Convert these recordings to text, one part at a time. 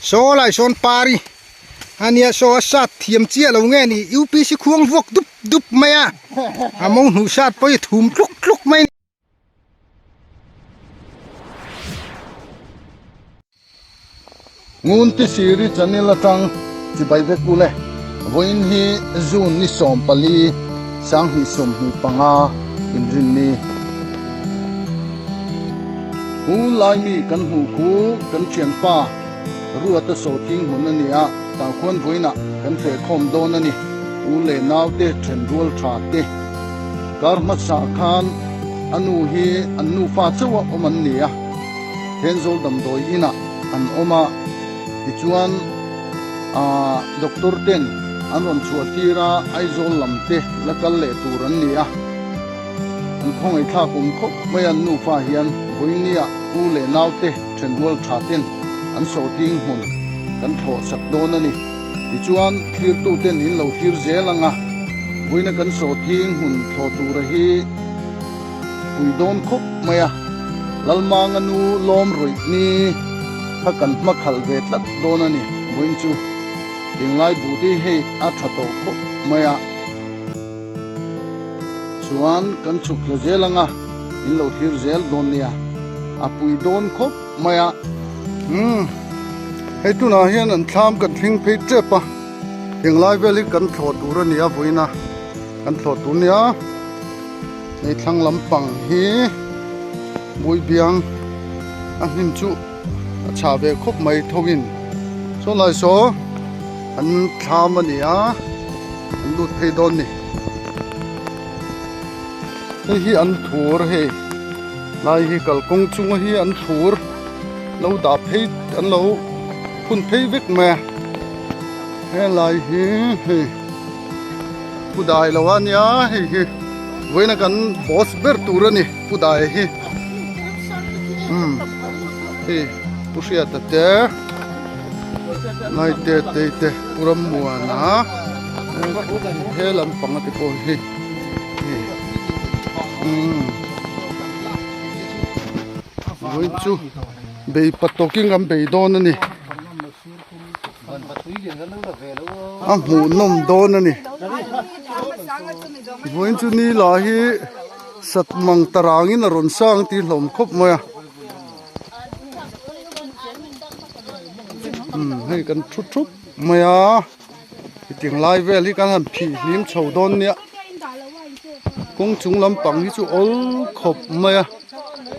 Saw lai sawn pari ania saw a sat thiam chiah lo nge ni UPC khuang vuak dup dup mai a a mo hnuh sat pawh hi a thum tluk tluk mai a ni. Ngunti Siri channel atang chibai vek u le. Vawiin hi June ni 14 2025 inrinni. Pu Laimi kan hmuh khu kan thianpa Ruata Sawthing hmun a ni a, tah khuan vawiinah kan feh khawm dawn a ni. U leh naute then rual tha te. Kar hmasa khan a nu hi an nufa chauh a awm an ni a, Thenzawl damdawi inah an awm a, tichuan aah doctor ten an rawn chhuah tir a, Aizawl lam te la kal leh tur an ni a. An khawngaihthlak awm khawp mai a, an nufa hian vawinia u leh naute thenrual tha ten an sawhthing hmun kan thlawh sak dawn a ni. Tichuan thlirtu ten in lo thlir zel ang a, vawiina kan sawhthing hmun thlawh tura hi pui dawn khawp mai a, Lalmanga nu lawm rawih ni kha kan hma khalh ve tlat dawn a ni. Vawiin chu tinglai buh te hei a tha tawh khawp mai a. Chuan kan chhuk thla zel ang a, in lo thlir zel dawn nia, a pui dawn khawp mai a. Umm, hei tunah hian an thlam kan thleng phei tep a, englai vel hi kan thlawh tur a ni a vawiin a, kan thlawh tur nia, hei thlang lampang hi Buibiang a hnim chu a chhah ve khawp mai thawkin saw lai saw an thlam a ni a an lut phei dawn ni hei hi an thur hei lai hi kalkawng chunga hi an thur lo dah phei an lo phun phei vek mai a helai hi hei pu dai lo a nia hei hi vawiina kan boss ber tur a ni pu dai hi umm hei pu hriata te naite tei te pu rammuana he lampang a ti pawh hi hei umm vawiin chu bei patawkin kan bei dawn a ni. A hmuhnawm dawn a ni vawiin chu ni lah hi sat mang ta rangin a rawn sang tih hlawm khawp mai a umm hei kan thu thup mai a hetiang lai vel hi kan han phih hlim chho dawn nia kawng chung lampang hi chu awl khawp mai a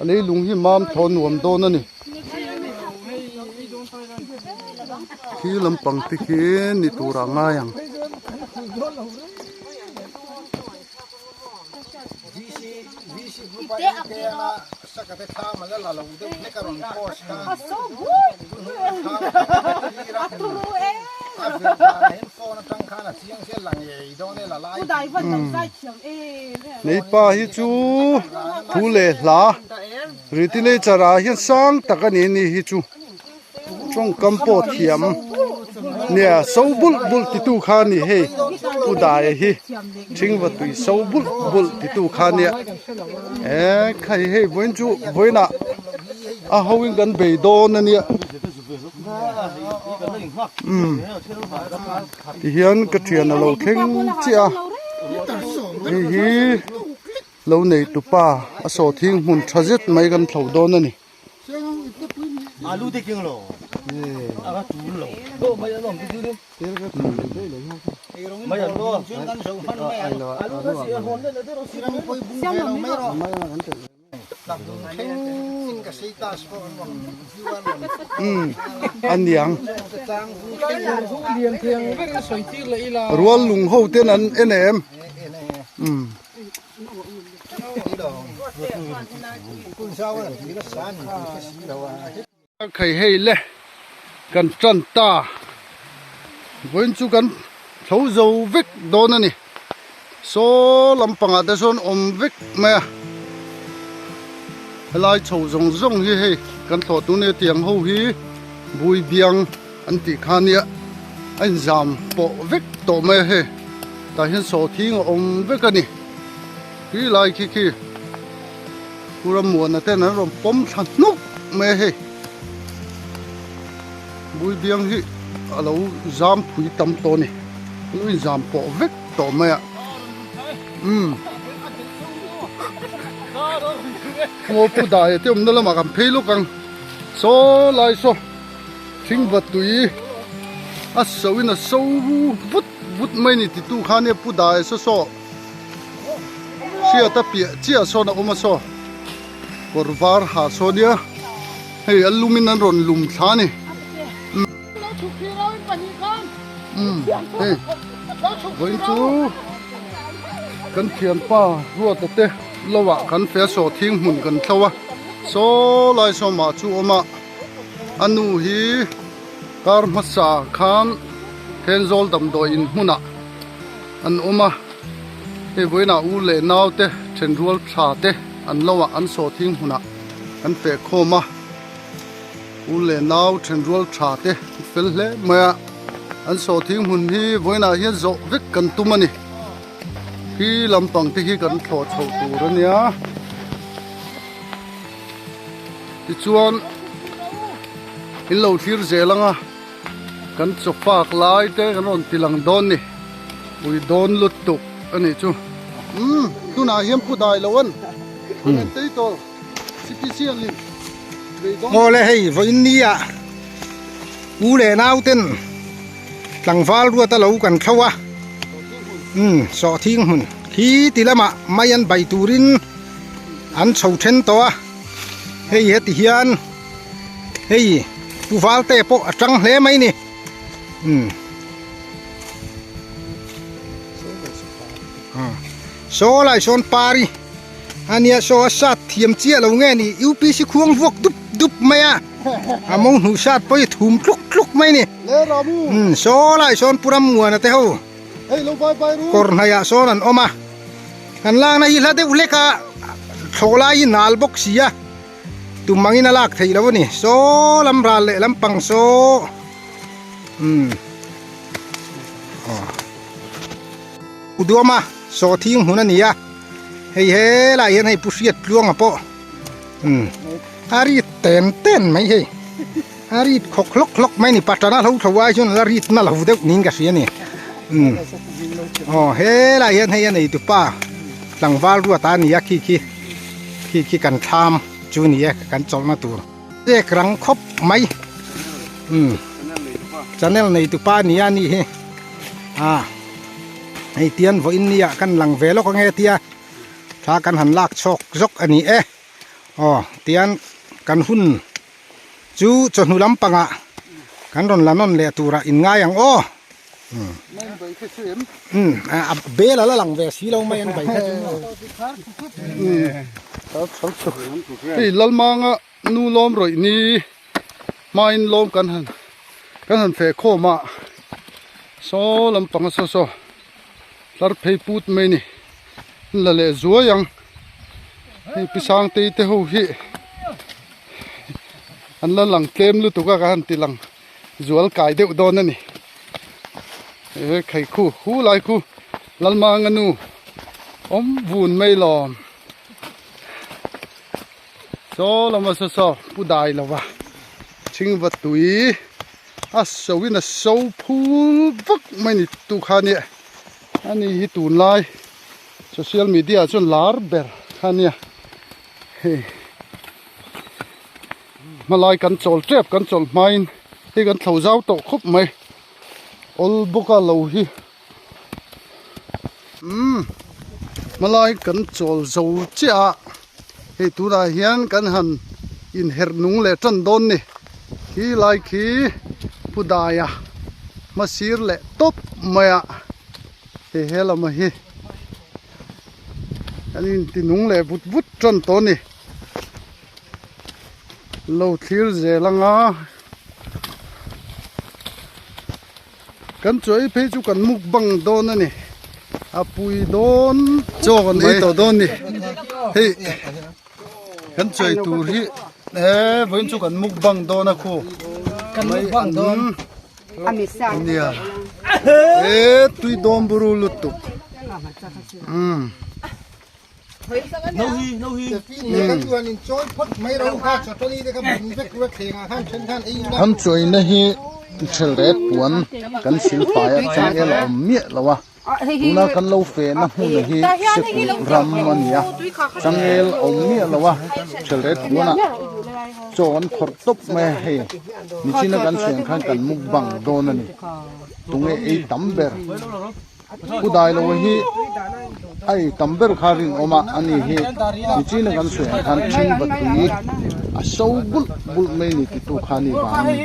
a leilung hi mam thaw nuam dawn a ni. Khi lampang te khi ni tur ah ngai ang. Nei pa hi chu thu leh hla. Ritilecher ah hian sang tak a ni ni hi chu tawngkam pawh thiam nia so bulh bulh ti tu kha a ni hei pu daia hi thingva tui so bulh bulh ti tu kha a nia eh khai hei vawiin chu vawiin ah a ho in kan bei dawn a nia umm tihian ka thian a lo thleng chiah a hei hi. Lo nei tupa a sawhthing hmun tha zet mai kan thlo dawn a ni. Umm a niang. Rual lung ho ten an en em? Umm. Khai hei le kan tan ta vawiin chu kan tho zo vek dawn a ni saw lampangah te sawn awm vek mai a helai chho zawng zawng hi hei kan thlawh tun nia tiang ho hi bui biang an tih kha nia a inzam pawh vek tawh mai a hei tah hian sawhthing a awm vek a ni khi lai khi khi Pu Rammuana ten an rawn pawm thla hnuk mai a hei. Buibiang hi a lo zam phui tam tawh a ni. A lo inzam pawh vek tawh mai a. Umm. Ngaw pu dai te awmna lamah kan phei lawk ang. Saw lai saw thingva tui a so in a so vut vut mai ni titu kha nia pu dai saw saw hriat a piah chiah sawn a awm a saw kawr var ha saw nia hei a lum in an rawn lum thla a ni. Umm hei vawiin chu kan thianpa Ruata te lo ah kan fe a sawhthing hmun kan thlo a saw lai sawmah chu awm a a nu hi kar hmasa khan Thenzawl damdawi in hmunah an awm a hei vawiinah u leh nau te thenrual tha te an lo ah an sawhthing hmunah kan feh khawm a. U leh nau thenrual tha te fel hle mai a, an sawhthing hmun hi vawiinah hian zawh vek kan tum a ni. Khi lampang te hi kan thlawh chhoh tur a nia. Tichuan in lo thlir zel ang a, kan chaw fak lai te kan rawn ti lang dawn ni. Ui dawn lutuk a nih chu. Umm tunah hian pu dai lo an tei tawh. Awle hei vawiin ni ah u leh nau ten tlangval ruat a lo kan thlo a umm sawhthing hmun khi ti lamah mai an bai turin an chho then tawh a hei heti hian hei pu valte pawh a tang hle mai ni umm saw lai sawn pari. Ania saw a sat thiam chiah lo nge ni UPC khuang vuak dup dup mai a a mo hnuh sat pawh hi thum tluk tluk mai ni umm saw lai sawn pu Rammuana te ho kawr hnaiah sawn an awm a kan lakna hi hla deuh hlek a thlawh lai hi nal bawk si a tum angin a lak theih loh a ni saw lam ral leh lampang saw umm aw. Uduama sawhthing hmun a ni a, hei helaiah hian hei Pu Hriat Tluanga pawh umm a rit ten ten mai hei a rit khawk hlawk hlawk mai a ni patana hlo tho ai chuan la rit na lo deuh niin ka hria a ni umm aw helaiah hian hei a neitu pa tlangval ruata a ni a khi khi khi khi kan thlam chu a ni e kan chawlhna tur chek rang khawp mai umm channel neitu pa a ni a nih hi. A hei tian vawiin ni ah kan lang ve lawk ange tia thla kan han lak chhawk zawk a ni e aw tian kan hun chu chawhnu lampangah kan rawn la nawn leh turah in ngai ang aw umm a bel a la lang ve si lo mai an bai kha chu maw. Hei Lalmanga nu lawm rawih ni hmain lawm kan han kan han feh khawm a saw lampang a saw saw tlar phei put mai ni an la leh zuai ang hei pi sangtei te ho hi an la lang tlem lutuk a ka han ti lang zual kai deuh dawn a ni he khai khu hu lai khu Lalmanga nu awm vun mai lawm. Saw lama saw saw pu dai lova chhingva tui a so in a so phul vak mai ni tu kha nia ani hi tunlai social media ah chuan lar ber kha nia hei hmalai kan chawl tep kan chawl hmain hei kan thlo zau tawh khawp mai awl bawk a lo hi. Umm hmalai kan chawl zo chiah a hei tunah hian kan han inherh nung leh tan dawn ni khi lai khi pu daia hmasir leh tawp mai a hei he lam hi kan inti nung leh vut vut tan tawh a ni lo thlir zel anga. Kan chaw ei phei chu kan mukbang dawn a ni a pui dawn chaw kan ei tawh dawn ni hei kan chaw ei tur hi e vawiin chu kan mukbang dawn a khu kan mukbang dawn nia e tui dawn buru lutuk umm. An chawina hi. Ṭhelret puan kan silfai a changel a awm miah lo a, tuna kan lo fehna hmun hi Sekulh ram a ni a, changel a awm miah lo a, ṭhelret puanah chaw an khawrh tawp mai a, hei nichina kan chhian khan kan mukbang dawn a ni, tunge ei tam ber? Pu Dailo hi a ei tam ber kha rinawm a, ani hi nichina kan sawi ang khan ṭhingva tui a so bulh bulh mai ni titu kha ni vang a ni.